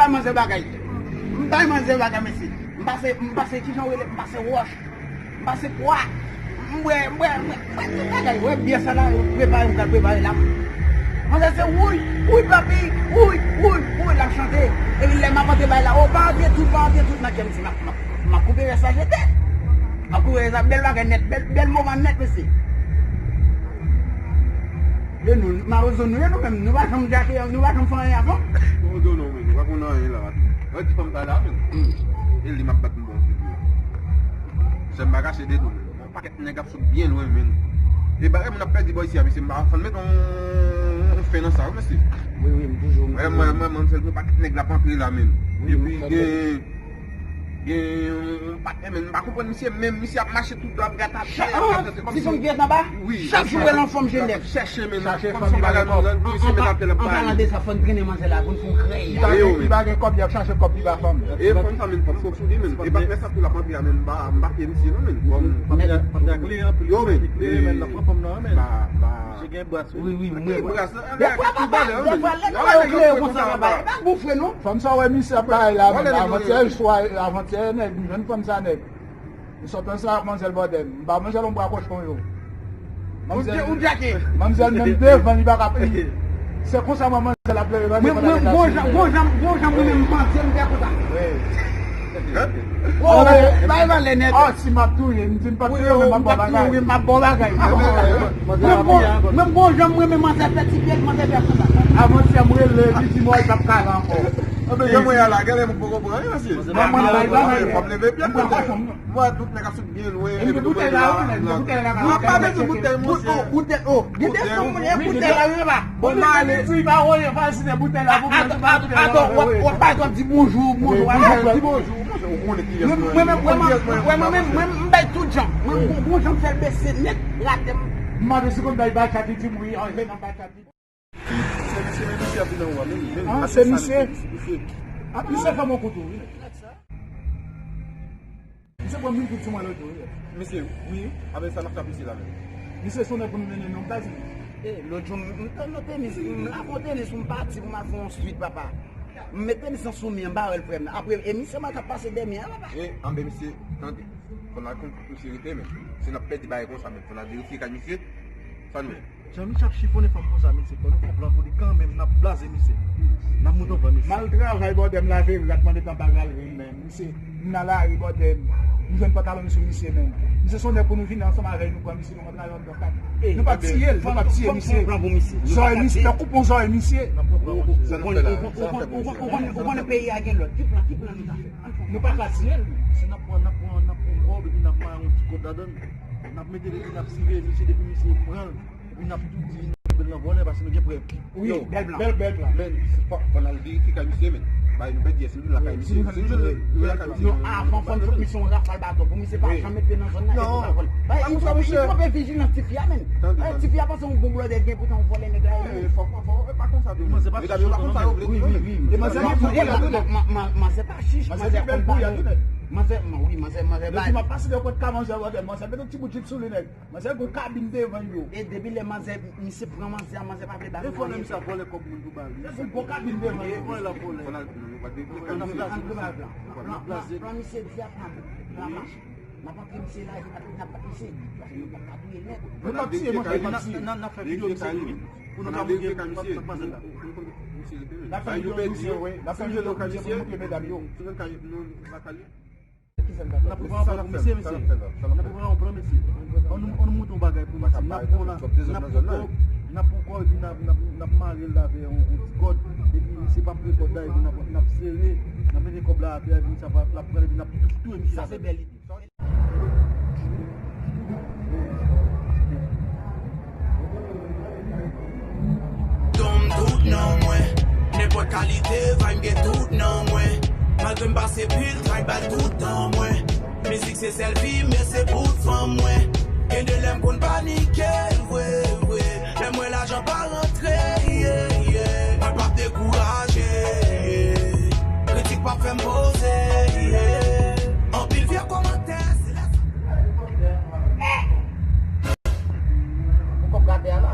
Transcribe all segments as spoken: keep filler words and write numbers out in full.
Bay manzè bagay. M bay manzè bagay, mesye. M pase, m pase, kijan w rele? M pase wòch. M pase pwa. M bwè, m bwè, m bwè, m bwè tout bagay. Wè byè sa la, prepare, m pral prepare la. Manzè se wouy, wouy papi, wouy, wouy, wouy, l ap chante. Epi lè m ap antre bay la, o, pa antre tout, pa antre tout nan kè m, si m ap, m ap, m ap koupe rès la jete. M ap koupe rès la, bèl bagay nèt, bèl, bèl moman nèt, mesye. E nou, mawozo nou ye nou menm, nou pa janm djake, nou pa janm fè anyen avan. Mawozo non, men, nou pa konn anyen la. Wè ti fanm sa la, men. E li m ap bat m bon. Sè m pa kache de nou, men. Yon pakèt nèg ap sot byen lwen, men. E bagay moun ap pèdi bò isi a, mesye, m pa fann met yon, yon fen nan sa, wi, mesye. Wi, wi, m toujou, m toujou. Mwen, mwen, mwen, mwen, yon pakèt nèg l ap antre la, men. Epi gen Gen yon patnè, men m pa konprann misye, menm misye ap mache tout dwat gata. Ti fanm ki ret anba? Wi, chak jou wè l anfòm je nèf. Chèche, men, chèche fanm li pa gen kòb. An palan de sa, fò n trennen manzè la pou n fè yon krèy. Li pa gen, li pa gen kòb, li ap chache kòb, li pa fanm. E fanm sa, men, fanm fòk sou li, men. E patnè sa tou l ap antre a, men, m pa, m pa fè misye non, men. Yo, men. Misye gen bras, wi. Wi, wi, mwen. Dèfwa, papa, dèfwa, lè nou wè yo klere konsa, papa, e pa bon fre, non. Fanm sa wè misye ap bay la, men, avantyè swa, avantyè, nèg, m jwenn fanm sa, nèg. M sot ansanm ak manzèl bòdè m. M ba manzèl yon bra kochon yo. Manzèl, manzèl menm devan, li pa ka pli. Se konsa mwen manzèl ap leve, mwen, mwen, gon jan, gon jan, gon jan mwen menm manzèl m fè konsa. Wi. Oh, bay valè nèt. Oh, si m ap touye, m di m p ap touye, m ap bon bagay. M ap bon bagay. Menm gon, menm gon jan mwen menm manzè fè ti pye, manzè fè konsa. Avantyè m rele, li di m, oh, li p ap kale ankò. Ebyen, jan mwen ye a la, genlè m poko pran anyen, mesye. Mwen, mwen, bay bagay. Fò m leve pye m. Mwen, tout nèg ap sot byen lwen. Epi boutèy la, wi, nèg, boutèy la, boutèy la, boutèy, oh, gen de fanm, e boutèy la, wi, papa. Bon, m ale. Wi, pa wè, pa site boutèy la, pou mwen, se pa boutèy la, wi. Ato, w ap, w ap di bonjou, bonjou, w ap di bonjou. Ou konnen kiyès mwen ye. Mwen, mwen, mwen, mwen, mwen, mwen, mwen, m bay tout jan. Mwen, bon, bon jan m fè l bese nèt, atè m. M mande si konn bay bachat, li di m wi, oh, se nan bachat li. Se misye, men misye ap vin anwo a, men, men. Ah, se misye. Ah, misye fè m yon kou tou, wi. Misye pran mil goud sou mwen lòt jou, wi. Misye, wi, avèk sa n ap frape misye la, men. Misye, se yon nèg pou nou mennen non, baz. E, lòt jou, m, m, m, tenis, m lave yon tenis pou m pati, pou m al fè yon swit, papa. M met tenis lan sou mi an, m pa wè l, frè m. Apre, e misye mal t ap pase dèyè mi an, papa. E, anben, misye, tande. Fò n al konn kote misye rete, men. Si n ap pèdi bagay konsa, men, fò n al verifye kay misye. Sa nou ye? Jan misye ap chifonnen fanm konsa, mesye, fò nou pran plan pou li kanmenm, n ap blaze misye. N ap moute anvan misye. M al travay, bòdè m, lave rat, mande tan pa gale ren, men misye, m nan lari, bòdè m, m jwenn pantalon sou misye, men misye se yon nèg pou nou vini ansanm avè l, nou pran misye, nou rantre anndan kat. Nou p ap tiye l, nou p ap tiye misye. Zòrèy misye, n ap koupe yon zòrèy misye. Ou konnen, ou konnen, ou konnen peyi a gen lòd. Ki plan, ki plan nou ta fè? Nou pa ka tiye l, men. Si n ap pran, n ap pran, n ap pran kòb, epi n ap mare yon ti kòd ladan l. N ap mete l, epi n ap sire misye, depi misye pran l. Epi n ap tou di nou bèl nan vòlè, paske nou gen prèv. Wi, bèl blan. Bèl, bèl blan. Men, fò, fò n al verifye kay misye, men. Bay nou pèdi, si nou lakay misye. Si nou lakay misye. Non, avan, fò n fout misye yon rafal baton pou misye pa janm met pye nan zòn nan, epi pa vòlè. Bay, il faut, il faut vijilans tifi a, men. Bay, tifi a panse yon bon blòdè gen, poutan yon vòlè nèg la ye. Fò, fò, fò, pa konsa tou. Medam yo pa konsa yo vle. Wi, wi, wi. E manzè gen bèl bouyant tou, nèg. Manzè pa chich, manzè gen bèl bouyant tou, nèg. Manzè, wi, manzè, manzè bay. Depi m ap pase de kote ka manzè, manzè met yon ti bout jip sou li, nèg. Manzè gon kabin devan yo. E depi lè manzè, misye pran manzè a, manzè pa vle ba li anyen. Defò lè misye ap vòlè kòb moun pou ba li. Misye gon kabin devan yo. Vòlè l ap vòlè. Fò n al, nou pa de. Ann blaze. Plan misye di a pa bon. Plan mache. N ap antre misye la, epi n ap, n ap bat misye. Paske nou p ap ka touye l nèt. Nou p ap tiye manzè, n ap fè videyo misye tou, wi. Pou nou ka montre matmwazèl la. N ap fè videyo misye, wi. N ap fè videyo pou misye, pou montre medam yo. N ap prepare yon plan pou misye, mesye. N ap prepare yon plan, mesye. Ann nou, ann nou monte yon bagay pou misye. N ap pran la, n ap pran kòb, n ap pran kòb, epi n ap, n ap, n ap mare l avè yon, yon ti kòd. Epi misye p ap pran kòd la, epi n ap, n ap sere, n ap mete kòb la atè, epi misye ap, l ap pran, epi n ap touye misye. Sa se bèl ide. Dòm tout nan mwen. Nenpòt kalite vibe gen tout nan mwen. Malgre m pase pil tray bal tout tan mwen. Mizik se sèl vi m, e se bout fanm mwen. Gen de lè m konn panike, vre, vre. Lè m wè lajan pa rantre, yeah, yeah. Mwen p ap dekouraje, yeah. Kritik p ap fè m poze, yeah. Anpil vye kòmantè, se lè sa. Ou kòb gate a la.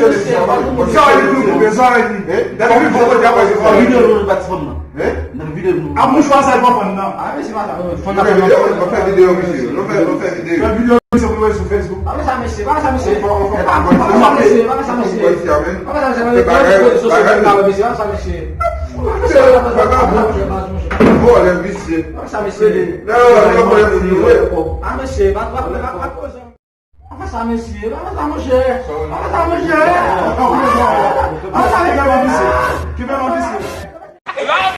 Sa a di nou koupe, sa a di. Dèpi li bon kote apre se fò. Videyo nou bat fanm nan. Nan videyo nou. A mouchwa sa e pa fanm nan. A, mesye, madanm. Fanm nan. Nou fè videyo, nou fè videyo, mesye. Nou fè, nou fè videyo. Fè videyo, mesye, pou nou sou Facebook. Pa fè sa, mesye, pa fè sa, mesye. Pa fè sa, mesye, pa fè sa, mesye. Pa fè sa, mesye. Pa fè sa, mesye. Vòlè, visye. Pa fè sa, mesye. Non, non, non, non, non. A, mesye, pa, pa, pa, pa, pa, pa fè sa, mesye. Pa fè sa, monchè. Pa fè sa, monchè.